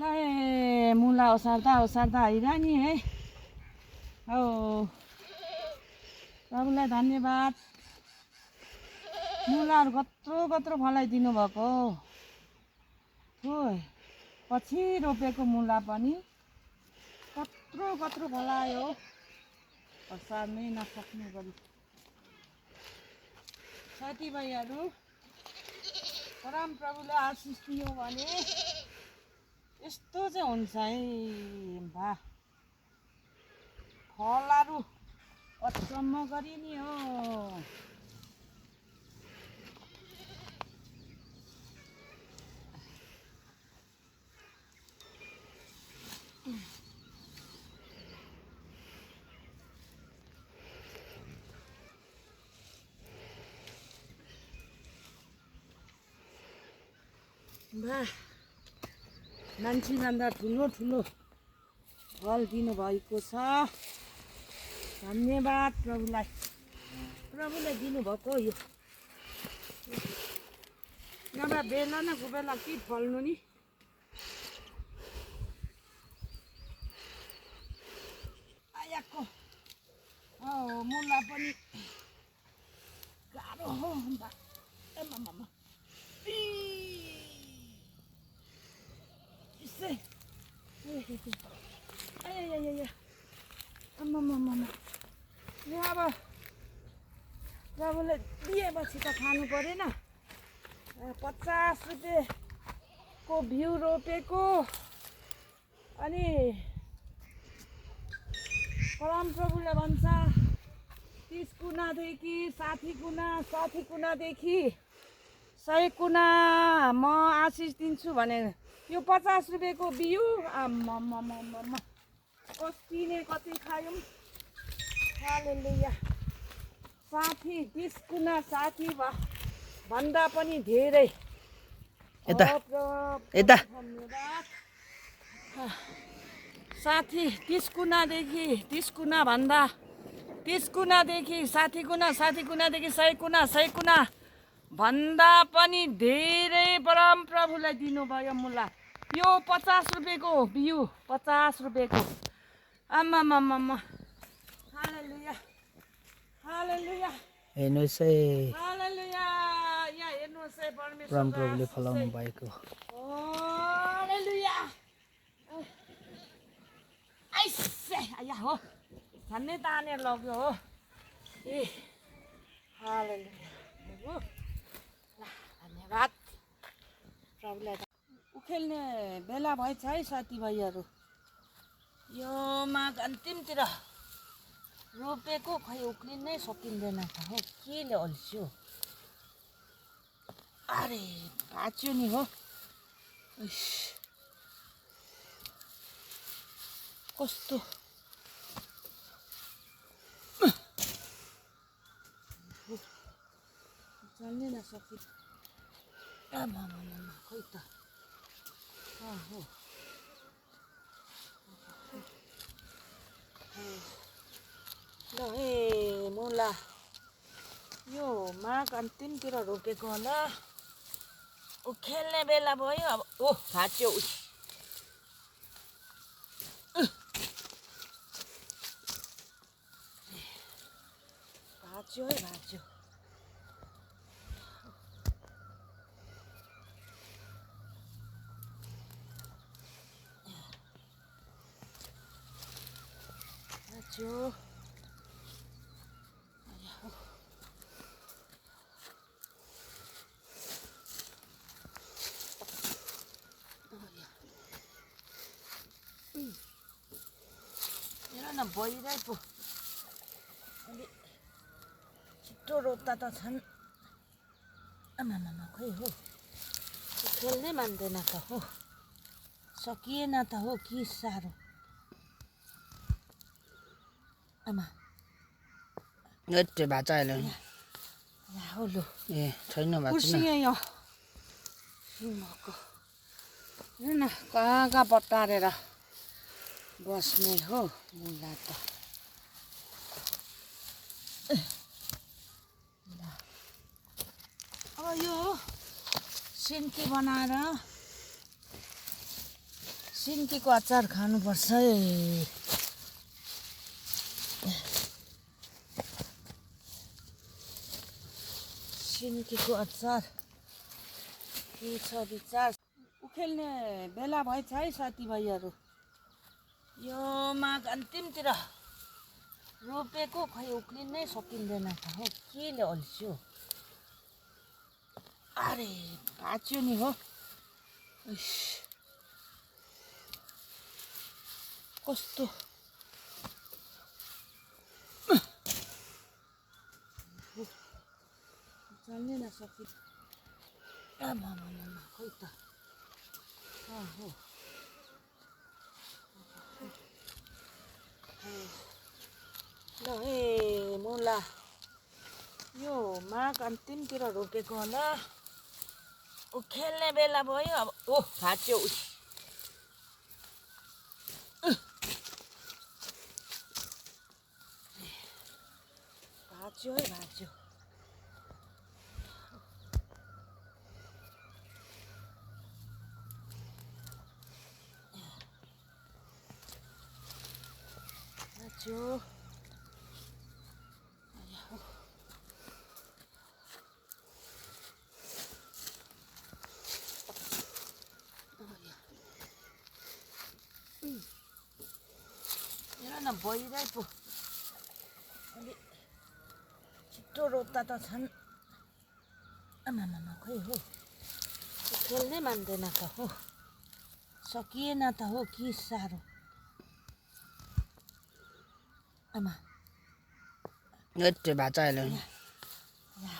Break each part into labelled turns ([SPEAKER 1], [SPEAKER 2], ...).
[SPEAKER 1] ल मुला ओसार्दा हिँड्दा नि है हो प्रभुलाई धन्यवाद मुलाहरू कत्रो फलाइदिनु भएको हो पछि रोपेको मुला पनि कत्रो फलायो ओसार्नै नसक्ने गरी साथीभाइहरू परम प्रभुले आशिष दियो भने यस्तो चाहिँ हुन्छ है भा फलहरू अचम्म गरी नि हो भा मान्छेभन्दा ठुलो फल दिनुभएको छ धन्यवाद प्रभुले दिनुभएको यो नभए बेला न कुबेला के फल्नु नि आयाको मुला पनि गाह्रो हो आमामा अब प्रभुले दिएपछि त खानु परेन 50 रुपियाँको बिउ रोपेको अनि परम प्रभुले भन्छ 30 कुनादेखि 60 कुना 60 कुनादेखि 100 कुना म आशिष दिन्छु भनेर यो 50 रुपियाँको बिउ आम्मामामामा कति ने कति खायौँ हालेलुया 60 30 कुना 60 भन्दा पनि धेरै
[SPEAKER 2] यता
[SPEAKER 1] 30 कुनादेखि 30 कुना भन्दा 30 कुनादेखि 60 कुना 60 कुनादेखि 100 कुना 100 कुना भन्दा पनि धेरै परम प्रभुलाई दिनुभयो मुला यो 50 रुपियाँको बिउ 50 रुपियाँको आमामामा हालेलुया हालेलुया
[SPEAKER 2] हेर्नुहोस् है
[SPEAKER 1] हालेलुया यहाँ हेर्नुहोस् है परमेश्वर
[SPEAKER 2] परम प्रभुले फलाउनु भएको
[SPEAKER 1] हालेलुया आइसे आया हो झन्नै तानेर लग्यो हो ए हालेलुया धन्यवाद प्रभुलाई उखेल्ने बेला भएछ है साथीभाइहरू यो माघ अन्तिमतिर रोपेको खै उक्लिनै सकिँदैन त हो केले अल्छ्यो अरे भाँच्यो नि हो कस्तो चल्नै नसक्यो आमामामा खोइ त हो ल हे मुला यो माघ अन्तिमतिर रोपेको होला उखेल्ने बेला भयो अब ओ भाँच्यो भाँच्यो है भाँच्यो भाँच्यो हेर न भइरहेको पो अलि छिटो रोप्दा त छन् आमामामा खोइ हो खेल्नै मान्दैन त हो सकिएन त हो कि साह्रो आमा
[SPEAKER 2] यति भाचा अहिले
[SPEAKER 1] हो लु
[SPEAKER 2] ए छैन भाचा
[SPEAKER 1] कुर्सी यहाँ हेर न कहाँ बटारेर बस्ने हो मुला त अब यो सिन्की बनाएर सिन्कीको अचार खानुपर्छ है। सिन्कीको अचार के छ विचार। उखेल्ने बेला भएछ है साथीभाइहरू। यो माघ अन्तिमतिर रोपेको खै उक्लिनै सकिँदैन त हो, केले अल्छ्यो। अरे भाँच्यो नि हो। कस्तो चल्नै नसकि। आमा खै त हो। ल हे मुला, यो माघ अन्तिमतिर रोपेको होला। उखेल्ने बेला भयो अब। ओ भाँच्यो। भाँच्यो है भाँच्यो। भाँच्यो। हेर न भइरहेको पो अलि छिटो रोप्दा त छन्। आमा खै हो, खेल्नै मान्दैन त हो, सकिएन त हो, कि साह्रो। आमा
[SPEAKER 2] नृत्य भाचाइलो नि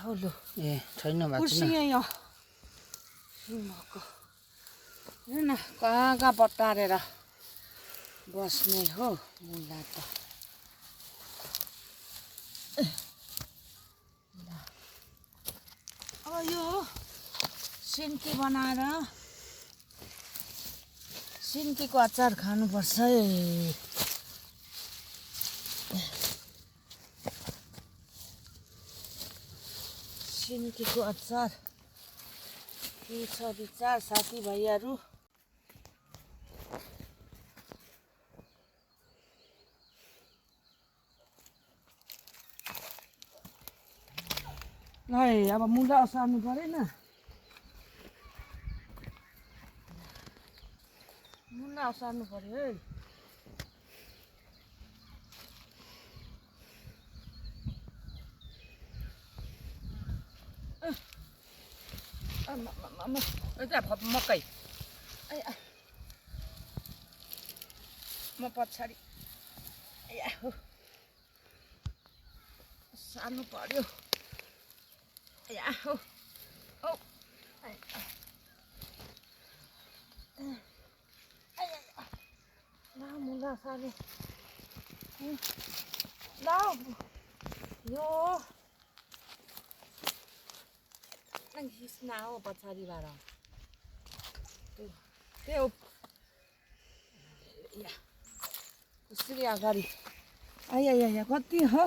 [SPEAKER 1] हो। लु
[SPEAKER 2] ए छैन
[SPEAKER 1] कुर्सी
[SPEAKER 2] भाच्न।
[SPEAKER 1] यही हो सिंहको। हेर न कहाँ बटारेर बस्ने हो मुला त। अब यो सिन्की बनाएर सिन्कीको अचार खानुपर्छ है। सिन्कीको अचार के छ विचार साथीभाइहरू। ल अब मुला ओसार्नु परेन। मुला ओसार्नु पर्यो है। मकै म पछाडि सार्नु पर्यो। ल मुला सार्ने ल यो हिस्ना हो पछाडिबाट त्यो कसरी अगाडि आया कति हो।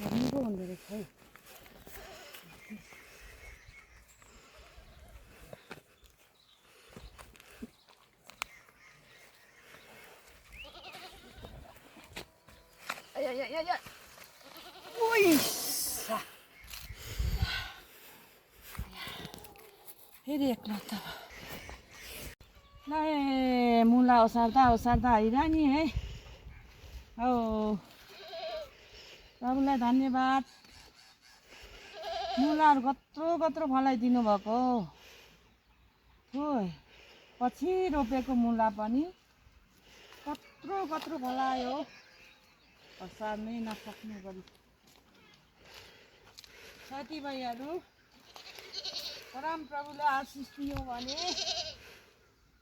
[SPEAKER 1] राम्रो हुँदो रहेछ है। फेरि एक्लो त ल मुला ओसार्दा आइरह नि है। हो प्रभुलाई धन्यवाद। मुलाहरू कत्रो फलाइदिनु भएको हो। पछि रोपेको मुला पनि कत्रो फलायो। ओसार्नै नसक्ने गरी साथीभाइहरू। परम प्रभुले आशिष दियो भने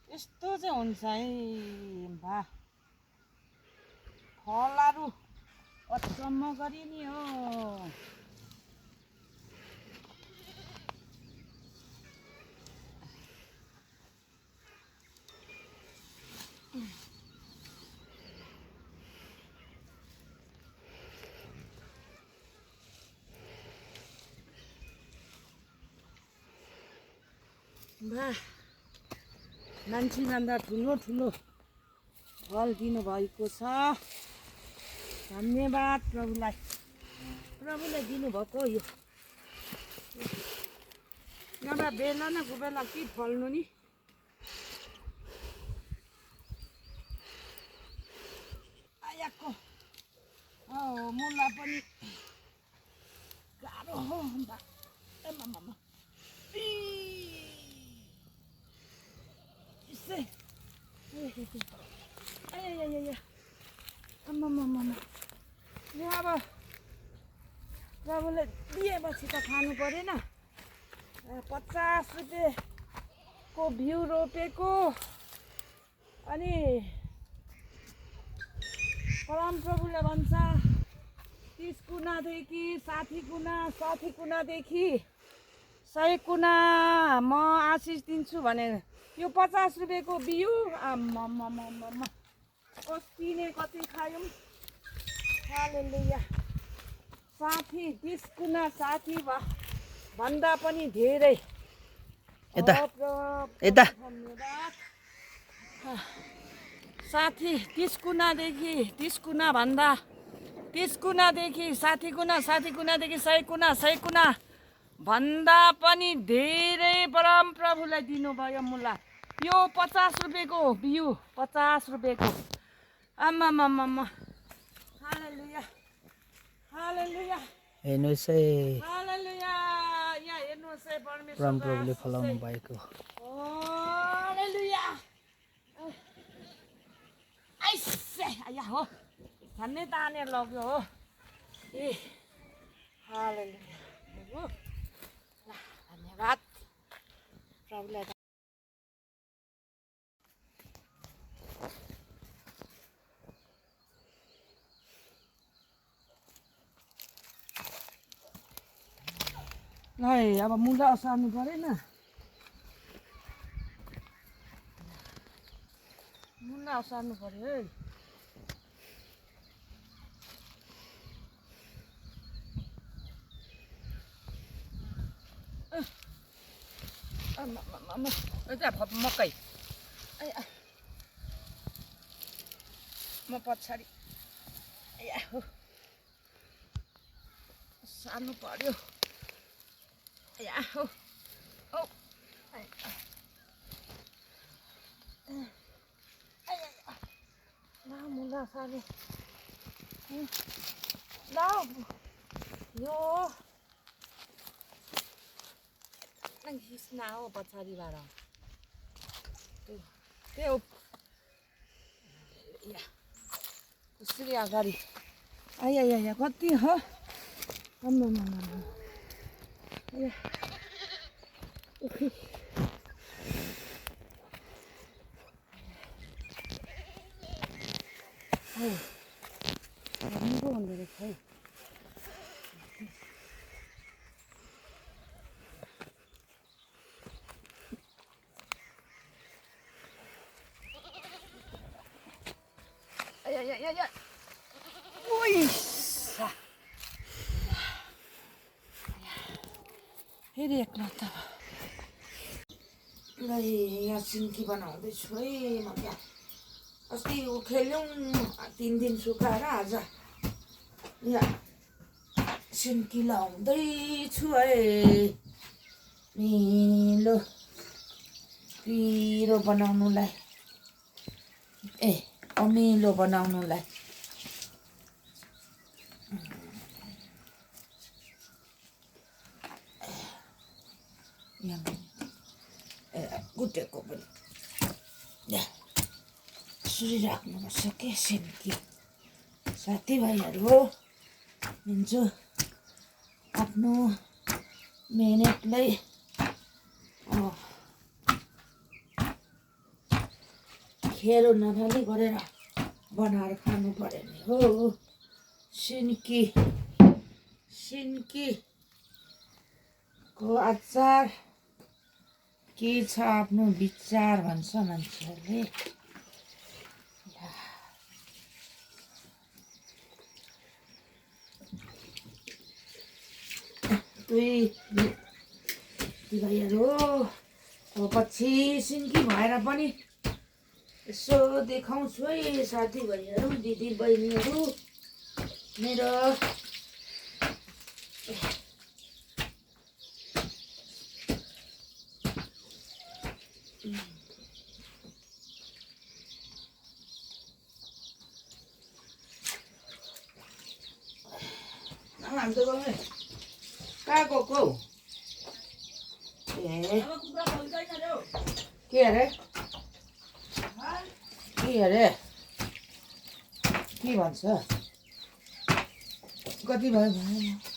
[SPEAKER 1] यस्तो चाहिँ हुन्छ है। भा फलहरू अचम्म गरी नि हो। मान्छेभन्दा ठुलो ठुलो फल दिनुभएको छ। धन्यवाद प्रभुलाई। प्रभुले दिनुभएको यो नभए बेला न कुबेला के फल्नु नि। आयाको मुला पनि गाह्रो हो। अब प्रभुले दिएपछि त खानु परेन। 50 रुपियाँको बिउ रोपेको अनि परमप्रभुले भन्छ 30 कुनादेखि 60 कुना 60 कुनादेखि 100 कुना म आशिष दिन्छु भनेर यो 50 रुपियाँको बिउ कति ने कति खायौँ। हालेलुया। 60 30 कुना 60 भन्दा पनि धेरै।
[SPEAKER 2] यता
[SPEAKER 1] 30 कुनादेखि 30 कुना भन्दा 30 कुनादेखि 60 कुना 60 कुनादेखि 100 कुना 100 कुना भन्दा पनि धेरै परमप्रभुलाई दिनुभयो मुला। यो 50 रुपियाँको बिउ 50 रुपियाँको। आमामामा। हालेलुया हालेलुया
[SPEAKER 2] हेर्नुहोस् है
[SPEAKER 1] हालेलुया। यहाँ हेर्नुहोस् है
[SPEAKER 2] परमप्रभुले फलाउनु भएको।
[SPEAKER 1] हालेलुया। आइसे आया हो भन्ने तानेर लग्यो हो। ए हालेलुया। धन्यवाद प्रभुलाई। ल अब मुला ओसार्नु परेन। मुला ओसार्नु पर्यो है। मकै म पछाडि सार्नु पर्यो। मुला सार्ने ल यो हिस्ना हो पछाडिबाट त्यो कसरी अगाडि आया कति हो। राम्रो हुँदो रहेछ है। फेरि एकलौता ल यहाँ सिन्की बनाउँदैछु है म। यहाँ अस्ति उखेल्यौँ 3 दिन सुकाएर आज यहाँ सिन्की लाउँदैछु है। निलो पिरो बनाउनुलाई अमिलो बनाउनुलाई। गुटेको पनि यसरी राख्नुपर्छ के सिन्की। साथीभाइहरू हो दिन्छु आफ्नो मेहनतलाई खेरो नफाली गरेर बनाएर खानु पर्यो नि हो। सिन्कीको अचार के छ आफ्नो विचार भन्छ मान्छेहरूले। दुई भाइहरू अब पछि सिन्की भएर पनि यसो देखाउँछु है साथीभाइहरू दिदी बहिनीहरू मेरो हाम्रो गाउँमा कहाँ गएको ए के अरे के भन्छ कति भयो